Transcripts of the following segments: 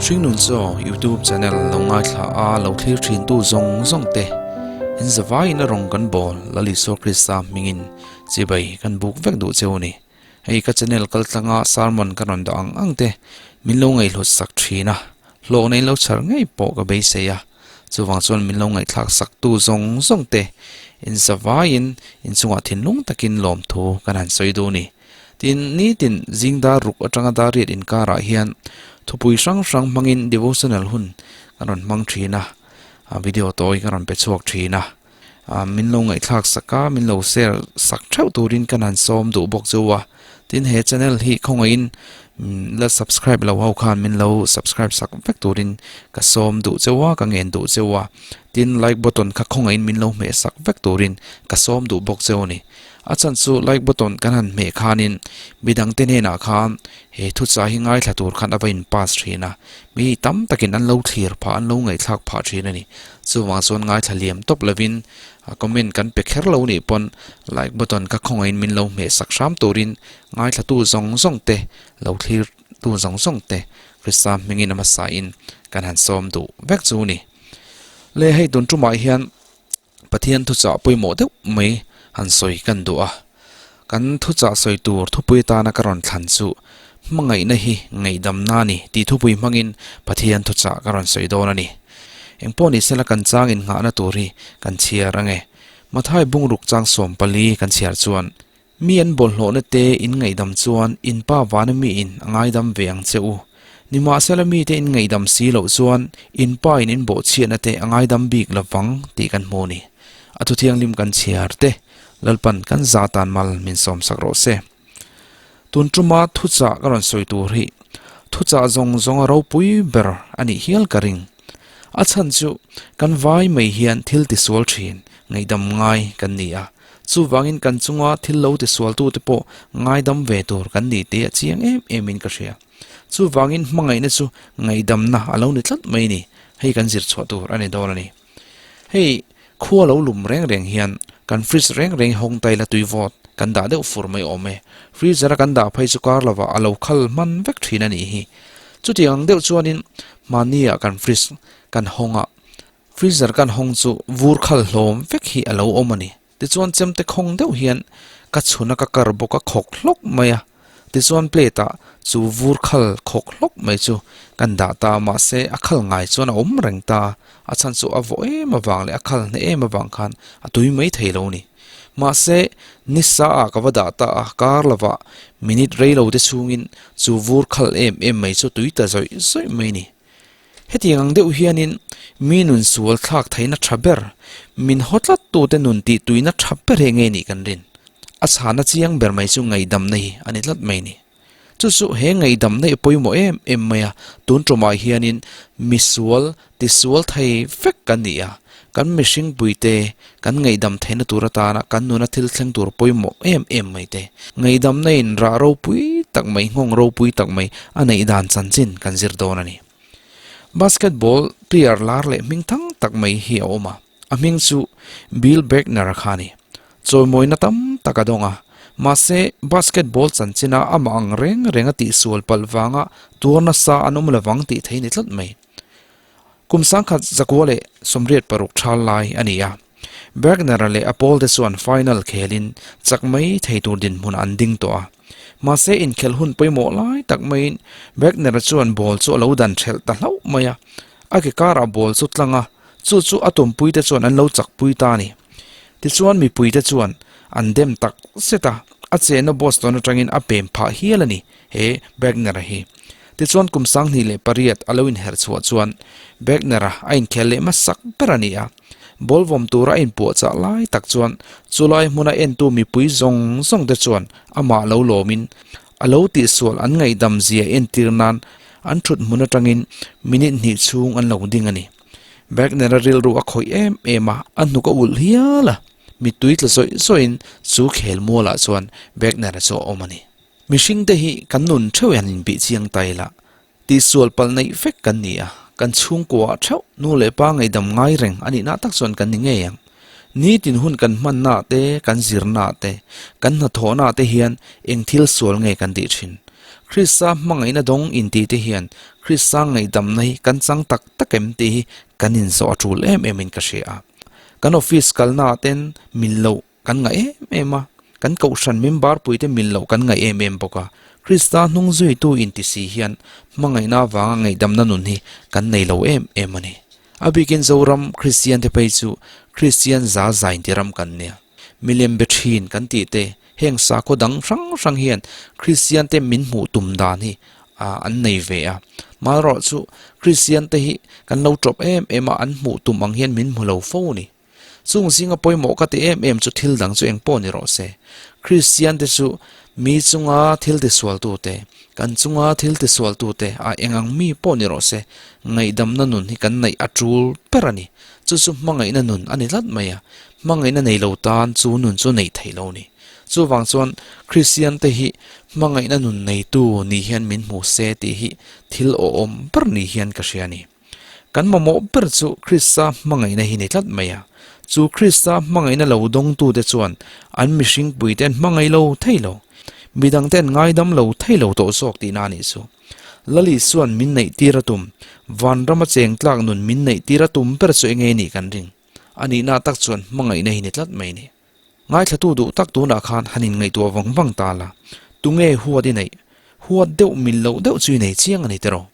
Hringnun Chaw YouTube channel lo ngaithla a lo thlir thin tu zawng zawng te in zavaiin a rawng kan bawl Lal Isua Krista hmingin chibai kan buk vek duh cheu a ni. Hei ka channel kaltlanga sermon ka rawn dah ang ang te min lo ngaihhlut sak thin a, hlawhna in lo chhar ngei pawh ka beisei a, chuvang chuan min lo ngaihthlak sak tu zawng zawng te in zavaiin inchungah thinlung takin lawmthu kan han sawi duh a ni. Tin, nitin zing dar ruk atanga dar riat inkarah hian thupui hrang hrang hmangin devotional hun kan rawn hmang thin a, video tawi ka rawn pe chhuak thin a, min lo ngaihthlak sak a, min lo share sak theuh turin ka han sawm duh bawk chu a. Tin, he channel hi khawngaihin la subscribe lo ho khan min lo subscribe sak vek turin ka sawm duh cheu a, ka ngen duh cheu a. Tin, like button kha khawngaihin min lo hmeh sak vek turin ka sawm duh bawk cheu a ni. A chhan chu like button kan han hmeh khanin midangte hnenah khan he thuchah hi ngaithla tur khan a va in pass thin a, mi tam takin an lo thlir phah, an lo ngaihthlak phah thin a ni. Chuvang chuan ngaithla liam tawp lovin comment kan pe kher lo nih pawn like button kha khawngaihin min lo hmeh sak hram turin ngaithlatu zawng zawng te, lo thlir tu zawng zawng te Krista hmingin a hmasa in kan han sawm duh vek chu a ni. Le hei tun tumah hian Pathian thuchah pawimawh deuh mai han sawi kan duh a, kan thuchah sawi tur thupui atana ka rawn thlan chu hmangaihna hi ngaihdamna a ni tih thupui hmangin Pathian thuchah ka rawn sawi dawn a ni. Engpawh ni sela kan chang innghahna tur hi kan chhiar ange. Mathai bungruk chang 14 kan chhiar chuan, Mi an bawlhhlawhna te in ngaihdam chuan in pa vana miin a ngaidam ve ang che u. Nimahsela mite in ngaihdam si loh chuan in pa in in bawhchhiatna te a ngaidam bik lovang tih kan hmu a ni. A thu thianghlim kan chhiar te Lalpan kan za tan mal min sawmsak rawh se. Tun tuma thuchah ka rawn sawi tur hi thuchah zawng zawnga ropui ber a nih hial ka ring. A chhan chu kan vai mai hian thil tisual thin ngaihdam ngai kan ni a. Chuvangin kan chunga thil lo tisualtute pawh ngaidam ve tur kan ni tih a chiang em emin ka hria. Chuvangin hmangaihna chu ngaihdamna a lo ni tlat mai ni. Hei kan zir chhuah tur a ni dawn a ni. Hei khua lo lum reng reng hian kan fridge reng reng hi hawng taila tui vawt kan dah deuh fur mai awm e. Freezer a kan dah phei chu kar lovah a lo khal hman vek thin a nih hi. Chutiang ang deuh chuanin mahnia kan fridge kan hawng a, Freezer kan hawng chu vur khal hlawm vek hi a lo awm a ni. Tichuan chemte khawng deuh hian ka chhun a ka kar bawk a khawk hlawk mai a. Tichuan plate ah chu vur khal khawk hlawk mai chu kan dah ta a mahse a khal ngai chuan a awm reng ta a. A chhan chu a vawh em avang leh a khal hne em avang khan a tui mai thei lo a ni. Mahse nisa ah ka va dah ta a kar lovah minute rei lo te chhungin chu vur khal em em mai chu tui ta zawih zawih mai a ni. Hetiang ang deuh hianin mi nun sual thlak theihna tha ber, min haw tlattute nun tih tuina tha ber hi nge nih kan rin? A chhana chiang ber mai chu ngaihdamna hi a ni tlat mai ni. Chu chu he ngaihdamna hi pawimawh em em mai a, tun tumah hianin mi sual tisual thei vek kan ni a, kan mihring puite kan ngaihdam theihna tur atana kan nuna thil thleng tur pawimawh em em mai te. Ngaihdamna in rah ropui tak mai, nghawng ropui tak mai a neih dan chanchin kan zir dawn a ni. Basketball player lar leh hming thang tak mai hi a awm a, a hming chu Bill Buckner kha a ni. Chawimawina tam tak a dawng a, mahse basketball chanchina amah ang reng reng a tihsual palh vanga tuar nasa an awm lovang tih thei ni tlat mai. Kum 1986 thal lai a ni a, Bergner-a leh a pawlte chuan final khelin chak mai thei tur dinhmun an ding tawh a. Mahse inkhelh hun pawimawh lai tak maiin Bergner-a chuan ball chu a lo dan ṭhelh ta hlauh mai a, a ke karah ball chu tlang a, chu chu a tumpuite chuan an lo chakpui ta a ni. Tichuan mipuite chuan an dem tak zet a, a chenna Boston aṭangin a pem phah hial a ni. He Bergner-a hi. Tichuan kum 2008 a lo inherh chhuah chuan Bergner-a a inkhel leh hmasak ber a ni a. Ball vawm tura a inpuahchah lai tak chuan chulai hmuna entu mipui zawng zawng te chuan amah lo lawmin a lo tihsual an ngaihdam zia entir nan an thut hmun atangin minute hnih chhung an lo ding a ni. Bergner-a rilru a khawih em em a, a hnuk a ulh hial a. Mittui tla zawih zawihin chu khel mualah chuan Bergner-a chu a awm a ni. Mihring te hi kan nun theuh hian inbih chiang ta ila, tihsual palh neih vek kan ni a, kan chhungkua ah theuh nu leh pa ngaihdam ngai reng a nihna tak chuan kan ni ngei ang. Nitin hun kan hmanna ah te, kan zirna ah te, kan hnathawhna ah te hian eng thil sual nge kan tih thin? Krista hmangaihna dawng intih te hian Krista ngaihdamna hi kan chang tak tak em tih hi kan inzawh a tul em em in ka hria a. Kan office kalna ah ten mil loh kan ngaih em em a, kan kohhran member pui te mil loh kan ngaih em em bawk a. Krista hnung zuitu inti si hian hmangaihna avanga ngaihdamna nun hi kan nei lo em em a ni. A bikin Zoram Kristian te phei chu Kristian za za inti ram kan nia. Milem be thin kan tih te, heng sakhaw dang hrang hrang hian Kristian te min hmuh tum dan hi an nei ve a. Marawh chu Kristian te hi kan lo tawp em em a, an hmuh tum ang hian min hmu lo fo a ni. Chung zinga pawimawh ka ti em em chu thil dang chu eng pawh ni rawh se. Kristian te chu mi chunga thil tisualtu te, kan chunga thil tisualtu te a eng ang mi pawh ni rawh se, ngaihdamna nun hi kan neih a tul ber a ni. Chu chu hmangaihna nun a ni tlat mai a, hmangaihna nei lo tan chu nun chu neih theih lo a ni. Chuvang chuan Kristian te hi hmangaihna nun neitu ni hian min hmu se tih hi thil awhawm ber ni hian ka hria a ni. Kan mamawh ber chu Krista hmangaihna hi ni tlat mai a. Chu Krista hmangaihna lo dawngtute chuan an mihring puite an hmangaih lo thei lo. Midangte an ngaidam lo thei lo tawh zawk tihna a nih chu. Lal Isua'n min neih tir a tum, vanrama cheng tlak nun min neih tir a tum ber chu enge nih kan ring. A nihna tak chuan hmangaihna hi ni tlat mai ni. Ngaithlatu duh tak tunah khan han inngaihtuah vang vang ta la, tunge huat i neih? Huat deuh mil loh deuh chu i nei chiang a ni tiraw?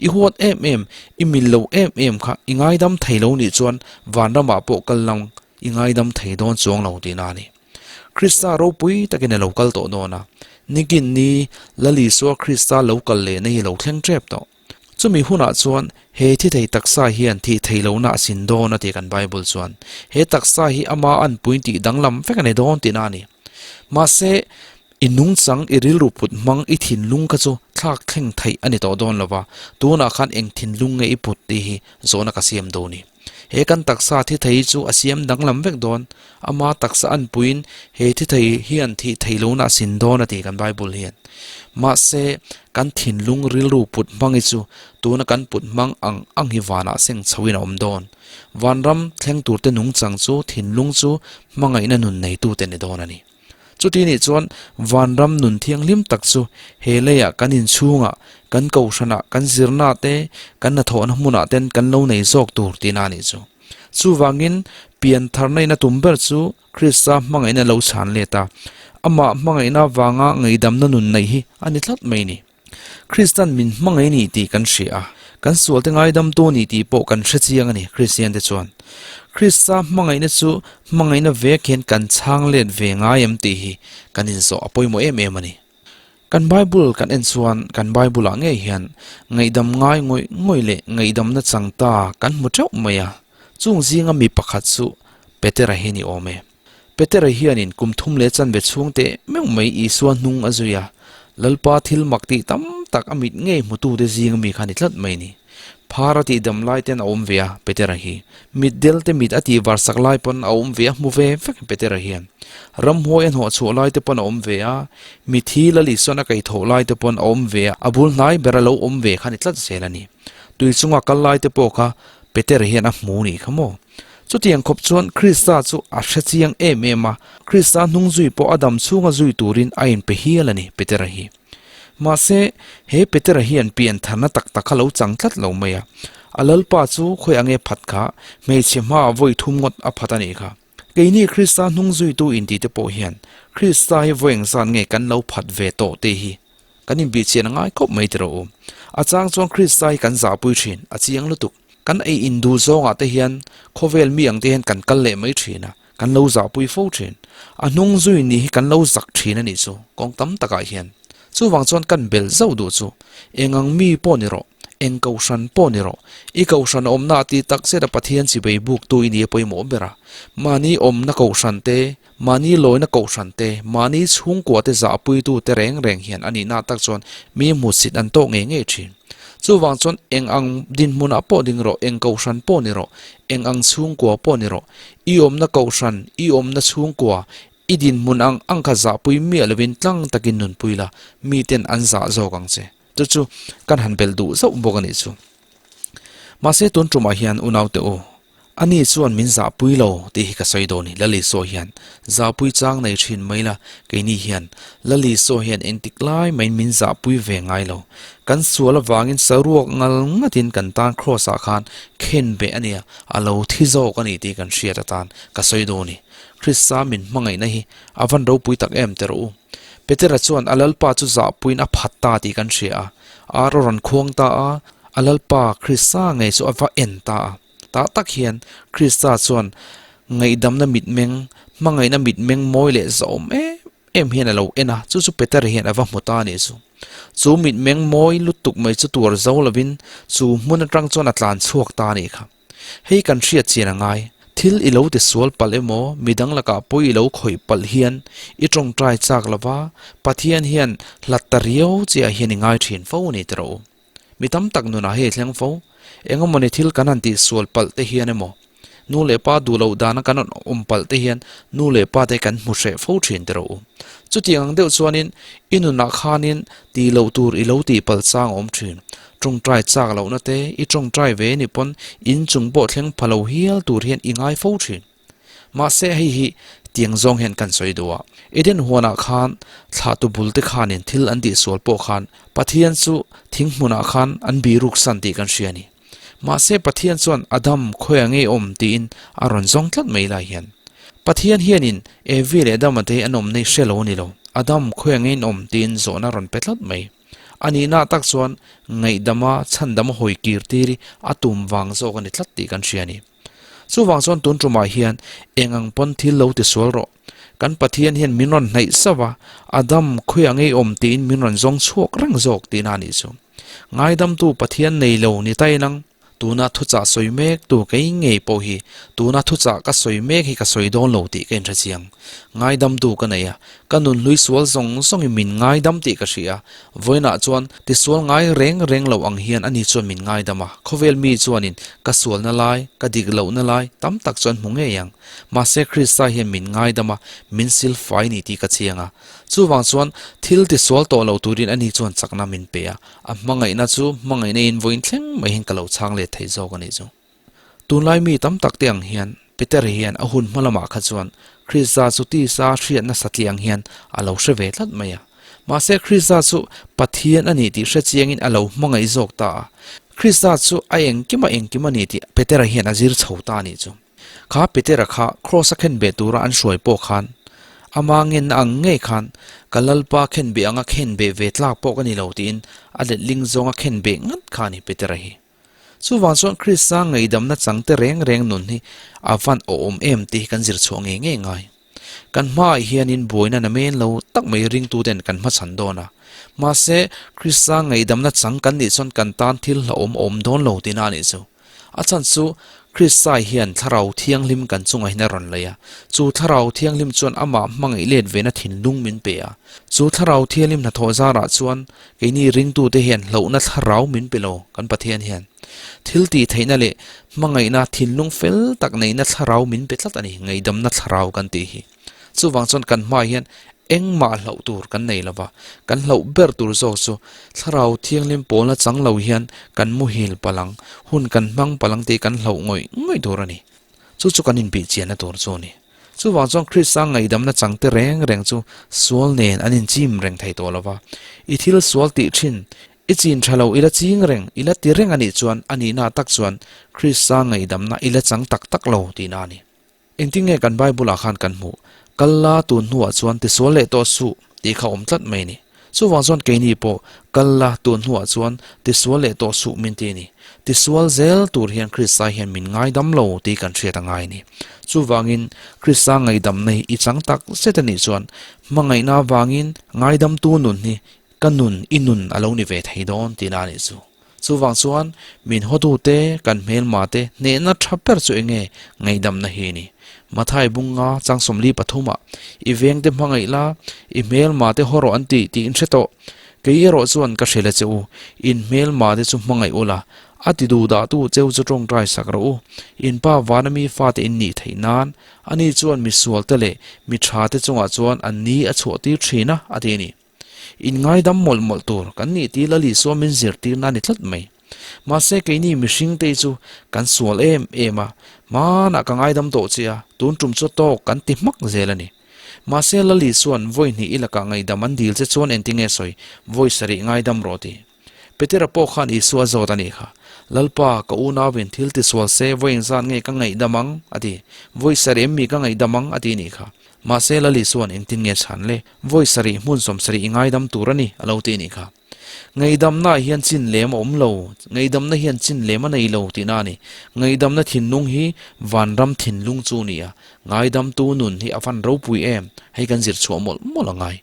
I huat em em, i mil lo em em kha i ngaidam thei lo nih chuan vanramah pawh kal lang i ngaidam thei dawn chuang lo tihna a ni. Krista ropui takin a lo kal tawh dawn a, nikin ni Lal Isua Krista lo kal lehna hi a lo thleng tep tawh. Chumi hunah chuan he thi thei taksa hian thih thei lohna a sin dawn a ti kan Bible chuan. He taksa hi ama anpuiin tih danglam vek a ni dawn tihna a ni. Mahse, I nungchang, i rilru put hmang, i thinlung kha chu thlak thleng theih a ni tawh dawn lo va, tunah khan eng thinlung nge i put tih hi zawhna ka siam dawn ni. He kan taksa thi thei chu a siam danglam vek dawn, ama taksa anpuiin he thi thei hian thih thei lohna a sin dawn a ti kan Bible hian. Mahse, kan thinlung rilru put hmang hi chu tuna kan put hmang ang ang hi vanah seng chhoin a awm dawn. Vanram thleng turte nungchang chu thinlung chu hmangaihna nun neitute ni dawn a ni. Chuti nih chuan vanram nun thianghlim tak chu he leiah kan inchhungah, kan kohhranah, kan zirnaah te, kan hnathawhna hmunah ten kan lo nei zawk tur tihna a nih chu. Chuvangin pian tharna in a tum ber chu Krista hmangaihna lo chhan let a, amah hmangaihna avanga ngaihdamna nun neih hi a ni tlat mai ni. Kristan min hmangaih a ni tih kan hria a, kan sualte ngaidamtu a ni tih pawh kan hre chiang a ni, Kristiante chuan. Krista hmangaihna chu hmangaihna vek hian kan chhang let ve ngai em tih hi kan inzawh a pawimawh em em a ni. Kan Bible kan en chuan kan Bible-ah ngei hian ngaihdam ngai ngawih ngawih leh ngaihdamna chang ta kan hmu teuh mai a, chung zinga mi pakhat chu Petera hi a ni awm e. Petera hianin kum thum leh chanve chhung teh meuh mai Isua hnung a zui a, Lalpa thil mak tih tam tak a mit ngei hmutute zing ami kha ni tlat mai ni. Phar a tih dam lai ten a awm ve a, Petera hi. Mit del te mit a tih var sak lai pawn a awm ve a, hmu ve vek Petera hian. Ramhuai a hnawh chhuah lai te pawn a awm ve a, mithi Lal Isuan a kaihthawh lai te pawn a awm ve a, a bul hnai ber a lo awm ve kha ni tlat zel a ni. Tui chunga kal lai te pawh kha Petera hian a hmu nih kha maw? Chutiang khawp chuan Krista chu a hre chiang em em a, Krista hnung zui pawh a dam chhunga zui turin a inpe hial a ni, Petera hi. Mahse, he Petera hian pian tharna tak tak kha lo chang tlat lo mai a. A Lalpa chu khawi ange phat kha, hmeichhe hmaah vawi thum ngawt a phat a nih kha. Keini Krista hnung zuitu intite pawh hian Krista hi vawi engzat nge kan lo phat ve tawh tih hi kan inbihchian a ngai khawp mai tiraw u. A chang chuan Krista hi kan zahpui thin, a chiang lutuk. Kan ei in duh zawngah te hian khawvel mi ang te hian kan kal leh mai thin a, kan lo zahpui fo thin. A hnung zui ni hi kan lo zak thin a nih chu, kawng tam takah hian. Chuvang chuan kan bel zauh duh chu, eng ang mi pawh ni rawh, eng kohhran pawh ni rawh, i kohhran awmna a ti tak zet a Pathian chibei buktu i ni a pawimawh ber a. Mahni awmna kohhran te, mahni lawina kohhran te, mahni chhungkua te zahpuitu te reng reng hian a nihna tak chuan mi hmusit an tawk ngei ngei thin. Chuvang chuan eng ang dinhmunah pawh ding rawh, eng kohhran pawh ni rawh, eng ang chhungkua pawh ni rawh, i awmna kohhran, i awmna chhungkua, i dinhmun ang ang kha zahpui miah lovin tlang takin nunpui la, miten an zah zawk ang che. Chu chu kan han belh duh zauh bawk a nih chu. Mahse tun tumah hian unaute u, Ani chuan min zahpui lo tih hi ka sawi dawn ni, Lali saw hian zahpui chang nei thin mai la, keini hian Lali saw hian engtik lai maiin min zahpui ve ngai lo. Kan sual avangin saruak ngal ngatin kan tan Kraws ah khan khen beh a nia, a lo thi zawk a ni tih kan hriat atan ka sawi dawn ni. Krista min hmangaihna hi a van ropui tak em ti rawh u. Petera chuan a Lalpa chu zahpuiin a phat ta tih kan hria a, ar a rawn khuang ta a, a Lalpa Krista ngei chu a va en ta a. Tah tak hian Krista chuan ngaihdamna mitmeng, hmangaihna mitmeng mawi leh zahawm em em hian a lo en a, chu chu Petera hian a va hmu ta a nih chu. Chu mitmeng mawi lutuk mai chu tuar zo lovin chu hmun atang chuan a tlan chhuak ta a nih kha. Hei kan hriat chian a ngai. Thil i lo ti sual palh emaw, midang lakah pawi i lo khawih palh hian i tawngtai chak lova, Pathian hian hlat ta riau chiah hian i ngai thin fo a ni ti rawh u. Mi tam tak nunah hei thleng fo. Engemawni thil kan han tih sual palh te hian emaw, nu leh pa duh loh dana kan han awm palh te hian nu leh pa te kan hmu hreh fo thin ti rawh u. Chutiang ang deuh chuanin i nunah khanin tih loh tur i lo tih palh chang a awm thin. Tawngtai chak lohna te i tawngtai ve ni pawn inchung pawh thleng pha lo hial tur hian i ngai fo thin. Mahse hei hi tiang zawng hian kan sawi duh a, Eden huanah khan thlahtu bul te khanin thil an tihsual pawh khan Pathian chu thing hmunah khan an biruk san tih kan hria a ni. Mahse Pathian chuan Adam khawiah ngei awm tiin a rawn zawng tlat mai lai hian Pathian hianin Evi leh Adama te hi an awm nei hre lo a ni lo, Adam khawiah ngei in awm tiin zawhna a rawn pe tlat mai. A nihna tak chuan ngaihdama chhandama hawi kir tir hi a tum vang zawk a ni tlat tih kan hria a ni. Chuvang chuan tun tumah hian eng ang pawn thil lo ti sual rawh. Kan Pathian hian min rawn hnaih sauh a, Adam khawiah ngei awm tiin min rawn zawng chhuak reng zawk tihna a nih chu. Ngaidamtu Pathian nei lo ni ta inang. Tuna thuchah sawi mek tu kei ngei pawh hi tuna thuchah ka sawi mek hi ka sawi dawn lo tih ka inhre chiang. Ngaidamtu ka nei a, ka nunhlui sual zawng zawngin min ngaidam tih ka hria. Vawiinah chuan tisual ngai reng reng lo ang hian ani chuan min ngaidam a, khawvel mi chuanin ka sualna lai, ka dik lohna lai tam tak chuan hmu ngei ang. Mahse Krista hian min ngaidam a, min sil fai ni tih ka chiang a. Chuvang chuan thil tisual tawh lo turin ani chuan chakna min pe a, a hmangaihna chu hmangaihna in vawiin thleng mai hian ka lo chhang let thei zawk a nih chu. Tunlai mi tam tak te ang hian Peter hian a hun hma lamah kha chuan Krista chu tisa hriatna satliah ang hian a lo hre ve tlat mai a. Mahse Krista chu Pathian a ni tih hre chiangin a lo hmangaih zawk ta a. Krista chu a engkima engkim a ni tih Petera hian a zir chho ta a nih chu. Kha Petera kha Kraws a khenbeh tura an hruai pawh khan ama ngenna ang ngei khan ka Lalpa khenbeh anga khenbeh ve tlak pawh ka ni lo tiin a letling zawnga khenbeh ngat kha a ni Petera hi. Chuvang chuan Krista ngaihdamna changte reng reng nun hi a van awhawm em tih hi kan zir chhuah ngei ngei ngai. Kan hmaah hianin buaina na men lo tak mai ringtuten kan hmachhan dawn a. Mahse, Krista ngaihdamna chang kan nih chuan kan tan thil hlauhawm a awm dawn lo tihna a nih chu. A chhan chu Krista hian Thlarau Thianghlim kan chungah hian a rawn lei a. Chu Thlarau Thianghlim chuan amah hmangaih let vena thinlung min pe a. Chu Thlarau Thianghlim hnathawh zarah chuan Keini ringtute hian hlauhna thlarau min pe lo, kan Pathian hian. Thil tih theihna leh hmangaihna thinlung fel tak neihna thlarau min pe tlat a ni, ngaihdamna thlarau kan tih hi. Chuvang chuan kan hmaah hian engmah hlauh tur kan nei lova, kan hlauh ber tur zawk chu thlarau thianghlim pawlna chang lo hian kan muhil palh ang, hun kan hmang palh ang tih kan hlauh ngawih ngawih tur a ni. Chu chu kan inbihchianna tur chu a ni. Chuvang chuan Krista ngaihdamna changte reng reng chu sual nen an inchim reng thei tawh lo va. I thil sual tih thin, i chin tha lo i la ching reng, i la ti reng a nih chuan a nihna tak chuan Krista ngaihdamna i la chang tak tak lo tihna a ni. Engtin nge kan Bible-ah khan kan hmuh? Kal la tun hnuah chuan tisual leh tawh suh tih kha awm tlat mai a ni. Chuvang chuan keini pawh kal la tun hnuah chuan tisual leh tawh suh min ti a ni. Tisual zel tur hian Krista hian min ngaidam lo tih kan hriat a ngai a ni. Chuvangin Krista ngaidamna hi i chang tak zet a nih chuan hmangaihna avangin ngaidamtu nun hi ka nun i nun a lo ni ve thei dawn tihna a nih chu. Chuvang chuan min hawtute kan hmelma te hnehna tha ber chu enge ngaihdamna hi a ni. Mathai bunga chang 43 ah i vengte hmangaih la, i hmelma te haw rawh an ti tih in hre tawh. Kei erawh chuan ka hrilh a che u, in hmelma te chu hmangaih ula, a ti duh dah tu cheu chu tawngtai sak rawh u. In pa vana mi fate in nih theih nan, ani chuan mi sual te leh mi tha te chungah chuan an ni a chhuah tir thin a, a ti a ni. In ngaidam mawlh mawlh tur kan nih tih Lal Isua min zirtirna a ni tlat mai. Mahse keini mihring te hi chu kan sual em em a, hmanah ka ngaidam tawh che a, tun tum chu tawk kan ti hmak zel a ni. Mahse Lali chuan vawi hnih i lakah ngaihdam an dil che chuan engtinge sawi, vawi sarih ngaidam rawh ti. Petera pawh khan Isua zawt a nih kha. Lalpa, ka unauin thil tisual se vawi engzat nge ka ngaihdam ang? a ti. Vawi sarih em mi ka ngaihdam ang? a ti nih kha. Mahse Lali chuan engtin nge chhan le? Vawi sarih hmun sawmsarih i ngaidam tur a ni, a lo ti nih kha. Ngaihdamna hian chin lem a awm lo, ngaihdamna hian chin lem a nei lo tihna a ni. Ngaihdamna thinlung hi vanram thinlung chu a ni a, ngaidamtu nun hi a van ropui em, hei kan zir chhuah mawlh mawlh a ngai.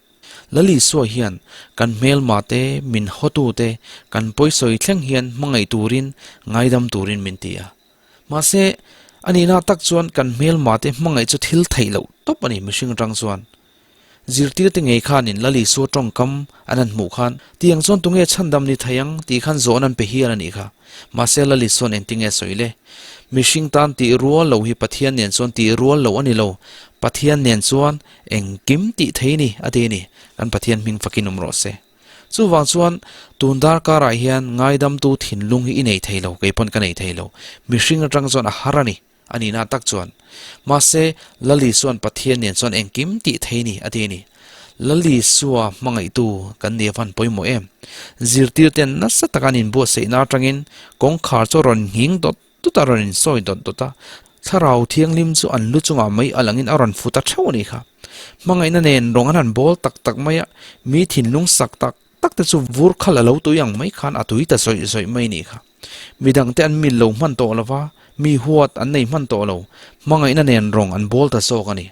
Lal Isua hian kan hmelma te, min hawtu te, kan pawisawi thleng hian hmangaih turin, ngaidam turin min ti a. Mahse, a nihna tak chuan kan hmelma te hmangaih chu thil theih loh tawp a ni mihring atang chuan. Zirtirte ngei khanin Lal Isua tawngkam an han hmuh khan, Tiang chuan tunge chhandam ni thei ang? tih khan zawhna an pe hial a nih kha. Mahse Lal Isua'n engtinge sawi le? Mihring tan tih rual lo hi Pathian nen chuan tih rual lo a ni lo. Pathian nen chuan engkim tih thei ni, a ti a ni. Kan Pathian hming fakin awm rawh se. Chuvang chuan tun darkarah hian ngaidamtu thinlung hi i nei thei lo, kei pawn ka nei thei lo. Mihring atang chuan a har a ni. A nihna tak chuan, Mahse, Lal Isua'n Pathian nen chuan engkim tih thei ni, a ti a ni. Lal Isua hmangaihtu kan nih avan pawimawh em? Zirtirte'n nasa taka an inbuatsaihna atangin kawngkhar chu a rawn nghing dawt dawt a, rawn insawi dawt dawt a. Thlarau Thianghlim chu an lu chungah mai a langin a rawn fut a theuh a nih kha. Hmangaihna nen rawng an han bawl tak tak mai a, mi thinlung sak tak tak te chu vur khal a lo tui ang mai khan a tui ta zawih zawih mai a nih kha. Midangte an mil lo hman tawh lo va, mi huat an nei hman tawh lo, hmangaihna nen rawng an bawl ta zawk a ni.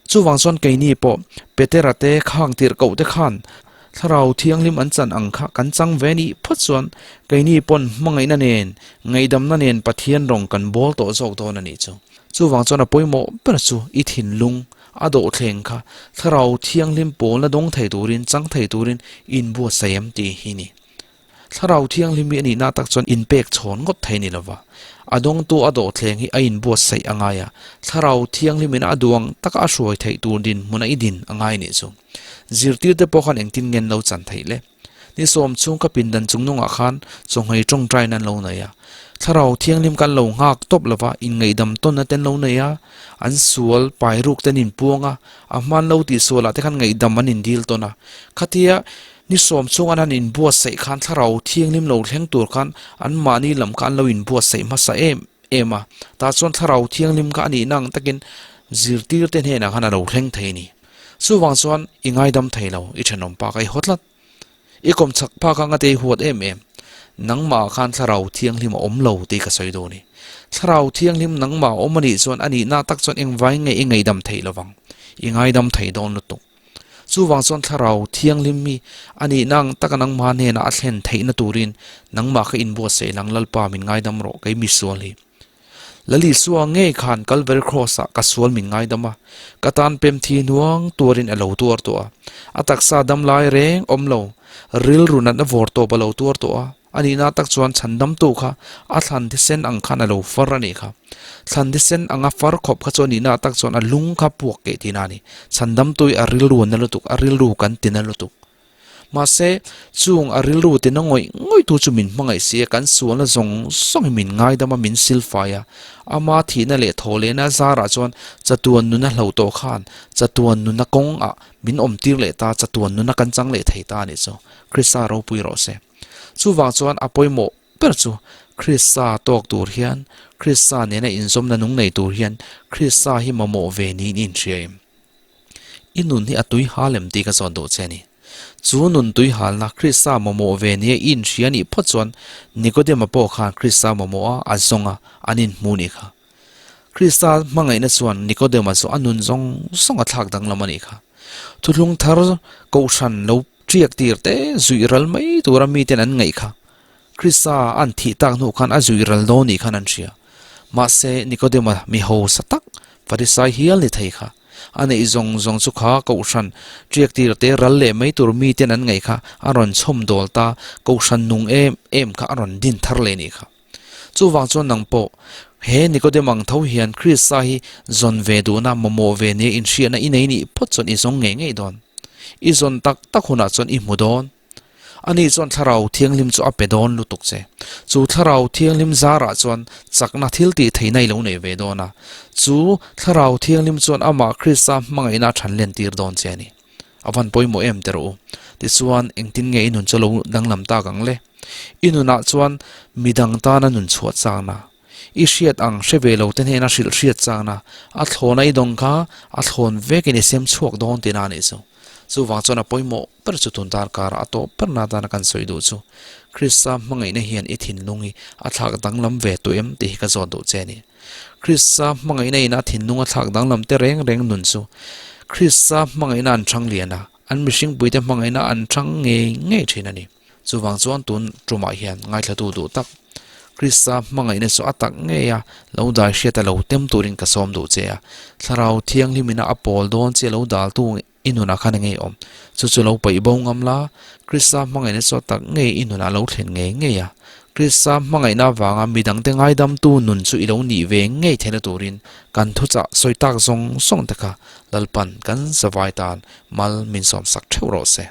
Chuvang chuan keini pawh Petera te khang tirh koh te khan Thlarau Thianghlim an chan ang kha kan chang ve nih phawt chuan keini pawn hmangaihna nen, ngaihdamna nen Pathian rawng kan bawl tawh zawk dawn a nih chu. Chuvang chuan a pawimawh ber chu i thinlung a dawhthleng kha Thlarau Thianghlim pawlna dawng thei turin, chang thei turin i inbuatsaih em tih hi ni. Thlarau Thianghlim hi a nihna tak chuan inpek chhawn ngawt thei ni lova, a dawngtu a dawhthleng hi a inbuatsaih a ngai a, Thlarau Thianghlimin a duang taka a hruai theih tur dinhmun a i din a ngai nih chu. Zirtirte pawh khan engtin nge an lo chan theih le? Ni sawm chhung ka pindan chung nungah khan chawnghei tawngtaiin an lo nei a, Thlarau Thianghlim kan lo nghak tawp lova inngaihdam tawnna te an lo nei a, an sual pai ruk te an inpuang a, a hman lo tih sualah te khan ngaihdam an indil tawn a, khatia Ni sawm chhung an han inbuatsaih khan thlarau thianghlim lo thleng tur khan anmahni lam kha an lo inbuatsaih hmasa em em a, tah chuan thlarau thianghlim kha a nihna ang takin zirtirte hnenah khan a lo thleng thei a ni. Chuvang chuan i ngaidam thei lo, i thenawm pa kha i haw tlat. I kawm chak pa kha ngate i huat em em. Nangmah khan thlarau thianghlim a awm lo tih ka sawi dawn a ni. Thlarau thianghlim nangmah a awm a nih chuan a nihna tak chuan engvai nge i ngaidam theih lovang, i ngaidam thei dawn lutuk. Chuvang chuan Thlarau Thianghlim hi a nihna ang taka nangmah hnenah a thlen theihna turin nangmah kha inbuatsaih lang Lalpa min ngaidam rawh kei misual hi. Lal Isua ngei khan Kalvari Kraws-ah ka sual min ngaidam a, ka tan pem thi hnuang tuarin a lo tuar tawh a, a taksa dam lai reng awm lo, rilru natna vawr tawp a lo tuar tawh a. A nihna tak chuan chhandamtu kha a thlan thisen ang khan a lo far a nih kha. Thlan thisen anga far khawp kha chu a nihna tak chuan a lung kha puak keh tihna a ni. Chhandamtu hi a rilru a na lutuk, a rilru kan ti na lutuk. Mahse, chung a rilru ti na ngawih ngawihtu chu min hmangaih si a, kan sualna zawng zawng hi min ngaidam a, min silfai a. Ama thihna leh thawhlehna zarah chuan chatuan nuna hlo tawh khan chatuan nuna kawngah min awmtir leh ta, chatuan nuna kan chang leh thei ta a nih chu. Krista ropui rawh se. Chuvang chuan a pawimawh ber chu Krista tawk tur hian, Krista nena inzawmna nung nei tur hian Krista hi mamawh ve niin i inhria em? I nun hi a tui hal em tih ka zawt duh che a ni. Chu nun tui halna Krista mamawh ve nia i inhria nih phawt chuan Nikodema pawh khan Krista mamawh a, a zawng a, an inhmu nih kha. Krista hmangaihna chuan Nikodema chu a nun zawng zawng a thlak danglam a nih kha. Thuthlung thar kohhran lo Ṭiak tir te zuih ral mai tura miten an ngaih kha. Krista an thih tak hnu khan a zuih ral dawn nih khan an hria. Mahse, Nikodema mi hausa tak, Farisai hial ni thei kha. A neih zawng zawng chu kha Kohhran ṭiak tir te ral leh mai tur miten an ngaih kha a rawn chhawm dawl ta, Kohhran nung em em kha a rawn din thar leh nih kha. Chuvang chuan nang pawh, he Nikodem ang tho hian Krista hi zawn ve duhna, mamawh ve nia inhriatna i nei nih phawt chuan i zawng ngei ngei dawn. I zawn tak tak hunah chuan i hmu dawn. Ani chuan Thlarau Thianghlim chu a pe dawn lutuk che. Chu Thlarau Thianghlim zarah chuan chakna thil tih theihna i lo nei ve dawn a. Chu Thlarau Thianghlim chuan amah Krista hmangaihna a than len tir dawn che a ni. A van pawimawh em ti rawh u. Tichuan, engtin nge i nun chu lo danglam tak ang le? I nunah chuan midang tana nun chhuah chakna, i hriat ang hre ve lo te hnena hrilh hriat chakna, a thlawna i dawng kha a thlawn vekin i sem chhuak dawn tihna a nih chu. Chuvang chuan a pawimawh ber chu tun darkara a tawp berna atana kan sawi duh chu Krista hmangaihna hian i thinlung hi a thlak danglam ve tawh em tih hi ka zawt duh che a ni. Krista hmangaihna in a thinlung a thlak danglam te reng reng nun chu Krista hmangaihna an chang lian a, an mihringpuite hmangaihna an chang ngei ngei thin a ni. Chuvang chuan tun tumah hian ngaithlatu duh tak Krista hmangaihna chu a tak ngei a, lo dai hriat a lo tem turin ka sawm duh che a. Thlarau Thianghlimina a pawl dawn che lo daltu i nunah khan engei awm? Chu chu lo paih bo ngam la, Krista hmangaihna chu a tak ngei i nunah lo thlen ngei ngei a. Krista hmangaihna avanga midangte ngaidamtu nun chu i lo nih ve ngei theihna turin kan thuchah sawi tak zawng zawng te kha Lalpan kan zavai tan mal min sawmsak theuh rawh se.